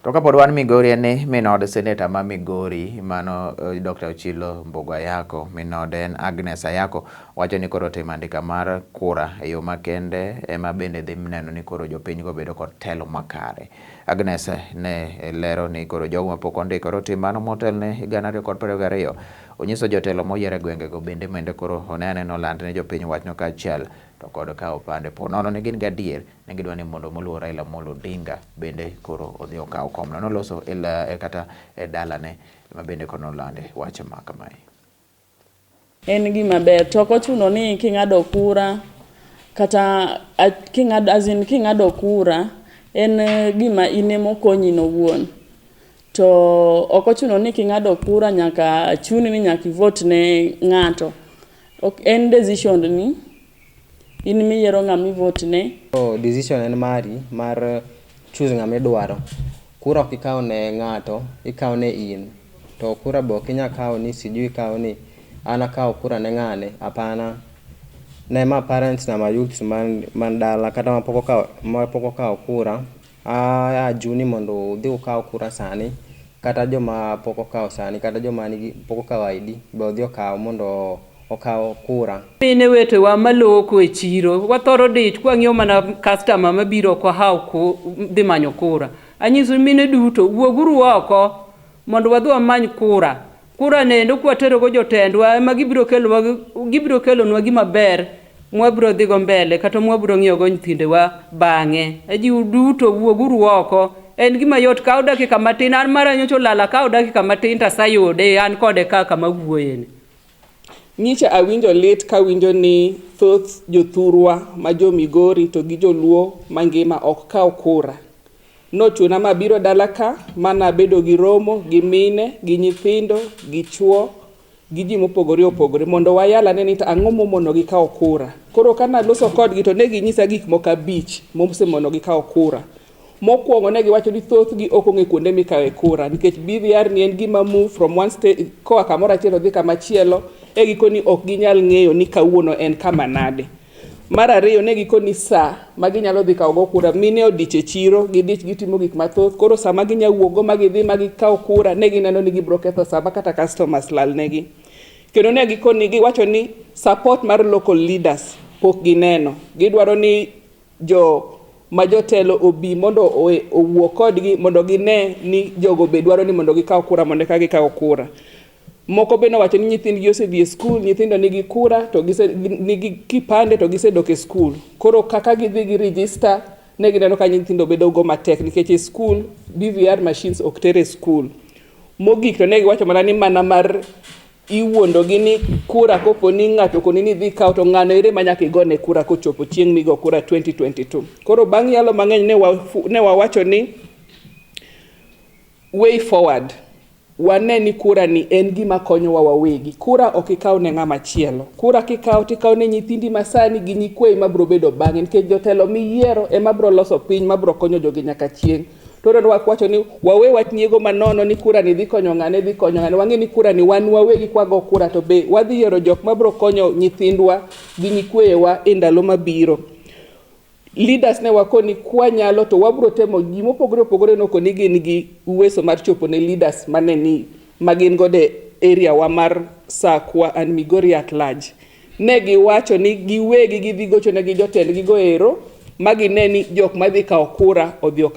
To kapod wan Migori en ni min od seneta ma Migori mano Dr. Ochilo Mbogo Ayako, min ode en Agnes Ayako, wacho ni koro timo andika mar kura e yo makende ema bende dhi neno ni koro jopinygo bedo kod telo makare. Agnes ne lero ni koro jogo mapok ondikore otim mano motelne 2022. Onyiso jotelo moyier e gwengego bende mondo koro one aneno oland ne jopiny wachno kaachiel to kod kawo opande. Po nono ni gin gadier ni gidwa ni mondo moluor Raila Amolo Odinga bende koro odhi okaw komno. Noloso e kata e dalane ma bende koro nolande wach ma kamae. En gima ber to ok ochuno ni king'ado kura kata king'ado as in king'ado kura en gima in emokonyi in owuon. To ok ochuno ni king'ado kura nyaka chuni ni nyaka i vote ne ng'ato. Ok en decision ni in miyiero ng'ama i vote ne. Oh, decision en mari mar choose ng'ama idwaro. Kura ok ikaw ne ng'ato, ikaw ne in. To kura be ok inyal kawo ni sijui ikaw ni an akawo kura ne ng'ane, hapana. Ne ma parents na ma youths man dala kata mapok okawo kura, ajiw ni mondo udhi ukaw kura sani. Kata joma pok okawo sani, kata joma nigi pok okawo ID be odhi okaw mondo okaw kura. Mine wetewa maloko e chiro wathoro dich kwang'iyo mana customer mabiro ok wahaw dhi manyo kura. Anyiso mine duto wuoguru oko mondo wadhi wamany kura. Kura nendo kwaterogo jotendwa ema gibiro kelonwa gima ber mwabiro dhigo mbele kata mwabiro ng'iyogo nyithindewa bang'e. Ajiwu duto wuoguru oko. En gima yot kaw dakika matin an mara nyocha olal akaw dakika matin tasayude an kode ka kama awuoyeni. Nyicha awinjo lit kawinjo ni thoth jothurwa ma jo Migori to gi joluo mangima ok kaw kura. Nochuna mabiro dala ka manabedo gi romo gi mine, gi nyithindo, gi chuo, gi ji mopogore opogore mondo wayal ane ni to ang'o momonogi kawo kura. Koro kanaloso kodgi to ne ginyisa gik moko 5 mosemonogi kawo kura. Mokwongo ne giwacho ni thothgi ok ong'e kuonde mikawe kura nikech BVR ni en gima move from one state koa kamoro achiel odhi kama chielo e gikoni ok ginyal ng'eyo ni kawuono en kama nade. Mar ariyo ne gikoni sa ma ginyalo dhi kawo go kura, mine odich e chiro, gidich gitimo gik mathoth, koro sama ginya wuok go ma gidhi ma gikaw kura ne gineno ni gibiro ketho sa ma kata customers lal negi. Kendo ne gikoni giwacho ni support mar local leaders pok gineno. Gidwaro ni jo ma jotelo obi mondo owuo kodgi mondo gine ni jogo be dwaro ni mondo gikaw kura mondo eka gikaw kura. Moko be nowacho ni nyithindgi osedhi e skul, nyithindo nigi kura to gise, nigi kipande to gisedok e skul. Koro kaka gidhi gi register ne gineno ka nyithindo bedo go matek nikech e skul BVR machines ok ter e skul. Mogik to ne giwacho mana ni mana mar iwuondogi ni kura kopo ni ng'ato okoni ni idhi kaw to ng'ano ere ma nyaka igone kura kochopo chieng' migo kura 2022. Koro bang' yalo mang'eny ne wawacho ni way forward wane ni kura ni en gima konyowa wawegi. Kura ok ikaw ne ng'ama chielo. Kura kikawo tikawo ne nyithindi masani gi nyikweyi mabiro bedo bang'e nikech jotelo miyiero ema biro loso piny mabiro konyo jogi nyaka chieng'. To wacho ni wawe wach nyiego manono ni kura ni dhi konyo ng'ane dhi konyo ng'ane. Wang'e ni kura ni wan wawegi kwago kura to be wadhi yiero jok mabiro konyo nyithindwa gi nyikweyewa e ndalo mabiro. Leaders ne wakoni kwanyalo to wabro temo ji mopogore opogore nokoni gin gi uweso mar chopo ne leaders mane ni magin godo e area wa mar Sakwa and Migori at large. Ne giwacho ni giwegi gidhi gocho ne gi jotendgi go ero ma gine ni jok madhi kawo kura odhi okaw.